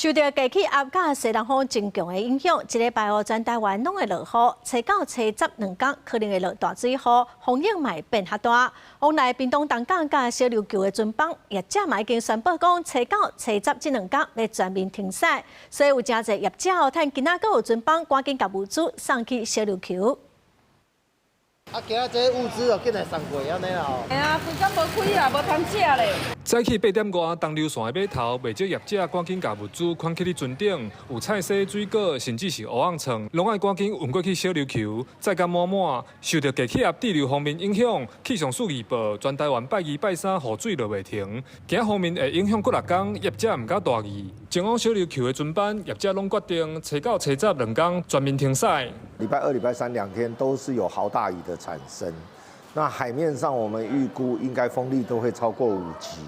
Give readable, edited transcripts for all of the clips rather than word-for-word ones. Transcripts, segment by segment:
受著低氣壓佮西南風真強的影響，這禮拜哦，全台灣攏會落雨，初九、初十兩工可能會落大水雨，風湧嘛會變較大。往來屏東東港佮小琉球的船班，業者嘛已經宣布講，初九、初十這兩工欲全面停駛，所以有誠濟業者哦，趁今仔閣有船班，趕緊共物資送去小琉球。啊，今仔這物資就緊來送過按呢啦。嘿啊，規工無開啊，無通食咧。早起8點外，東琉線的碼頭，袂少業者趕緊共物資款去佇船頂，有菜蔬、水果，甚至是蚵仔腸，攏愛趕緊運過去小琉球，載甲滿滿。受著低氣壓對流鋒面影響，氣象署預報，全台灣拜二、拜三雨水落袂停，驚鋒面會影響幾若工，業者毋敢大意。前往小琉球的船班，業者攏決定初九、初十兩工全面停駛。禮拜二、禮拜三2天都是有豪大雨的產生。那海面上我們預估應該風力都會超過5級，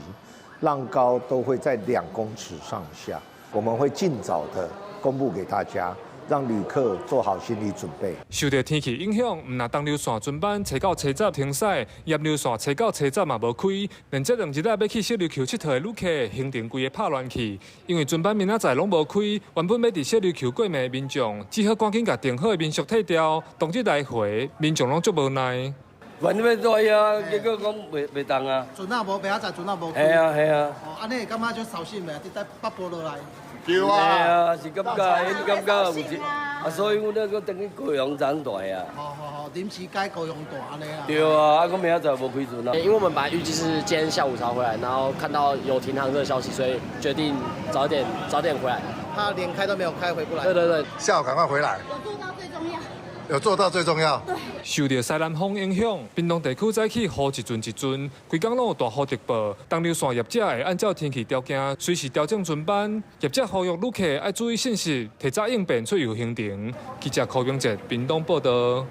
浪高都會在2公尺上下。我們會盡早的公布給大家，讓旅客做好心理準備。受著天氣影響，毋但東琉線船班初九、初十停駛，鹽琉線初九、初十嘛無開，連這兩日仔欲去小琉球𨑨迌的旅客，行程規个拍亂去，因為船班明仔載攏無開，原本欲佇小琉球過暝的民眾，只好趕緊共訂好的民宿退掉。當日來回，民眾攏足無奈。原本欲蹛啊，結果講袂當啊。船仔無，明仔載船仔無開。係啊係啊。哦，按呢會感覺足掃興袂？佇在北部落來。對啊。係啊，是感覺，𪜶感覺有一啊，所以阮咧閣轉去高雄長大啊。好好好，臨時改高雄蹛按呢啊。對啊，啊，講明仔載無開船啊。因為我們本來預計是今天下午才回來，然後看到有停航這個消息，所以決定早點早點回來。他連開都沒有開，回不來。對對對，下午趕快回來。有做到最重要。有做到最重要。對。受著西南風影響，屏東地區早起雨一陣一陣，規工攏有大雨特報。東琉線業者會按照天氣條件，隨時調整船班。業者呼籲旅客愛注意信息，提早應變出遊行程。記者柯明哲屏東報道。